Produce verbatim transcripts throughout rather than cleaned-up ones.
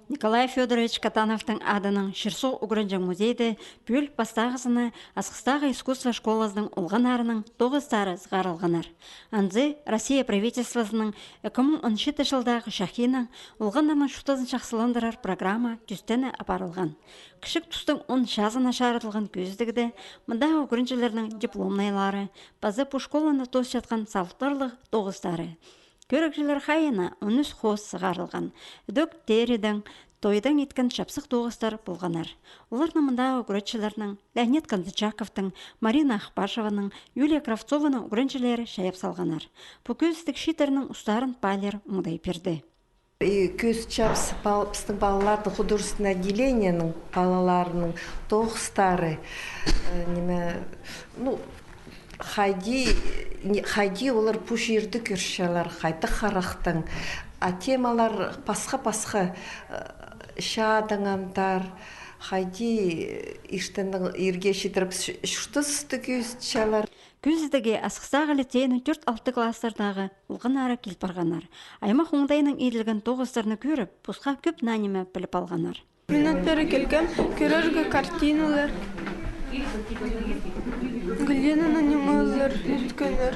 Николай Фёдорович Катановтың адынаң Чир-суғ ӱгренҷең музейде пӱӱл пастағызына Асхыстағы искусство школазының олғаннарының тоғыстары сығарылғаннар. Анзы Россия правительствозының ікі муң он читінҷі чылдағы чахиинаң олғаннарның чуртазын чахсыландырар программа тӱстене апарылған. Кічіг тустың он чазына чарыдылған кӧзідігде мындағы ӱгренҷілернің дипломнайлары паза пу школаны тоосчатхан салыптарлығ тоғыстары. Кӧрігҷілер хайиина он ӱс хоос сығарылған. Ідӧк тееридең, тойдаң иткен чапсых тоғыстар полғаннар. Оларны мындағы ӱгретчілернің, Леонид Кондачаковтың, Марина Ахпашеваның, Юлия Кравцованың ӱгренҷілері чайап салғаннар. Пу кӧзідік чииттернің устарын палалар оңдай пирді. И кӧзіт чабыс пал-, пістің палаларның художественный отделениенің палаларының тоғыстары, э, ниме, ну, хайди, не, хайди олар пу чирді кӧрчелер, хайдағ харахтаң. А темалар пасха-пасха, э, чаадаң андар, хайди, э, иртеннең ирге читіріп чуртасты кӧзітчелер. Кӧзідігге Асхыстағы лицейнің тӧрт-алты класстардағы олғаннары кил парғаннар. Аймах оңдайынаң иділген тоғыстарны кӧріп, посха кӧп наа ниме піліп алғаннар. Мин пеер килгем кӧрерге картиналар, глинанаң нимелер иткеннер,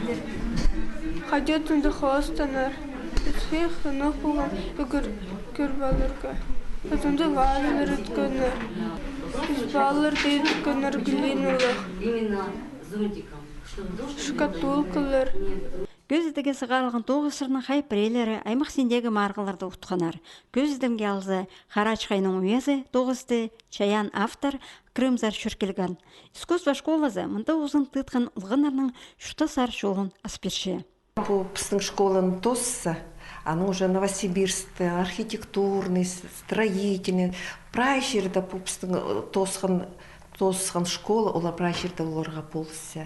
хайди тунда хоостаңар. Піске хынығ полған ӱгер кӧріп аларға. Тунда вазалар иткеннер, ізбалар иткеннер глиналығ, шкатулкалар. Кӧзідігге сығарылған тоғыстарның хай піреелері аймах синіндегі марығларда утханнар. Кӧзідімге алза, «Харачхайның уязы» тоғысты чайаан автор Крымзар Чӧркелген. Искусство школазы мында узын тыытхан олғаннарның чуртасар чолын ас пирче. Пу пістің школаны тоосса, аның уже Новосибирскте архитектурный, с-, строительный, прай чирде пу пістің, э, тоосхан, тоосхан школа, олар прай чирде оларға полысча.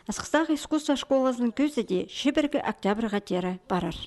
Асхыстағы искусство школазының кӧзіді чибіргі октябрьға теере парар.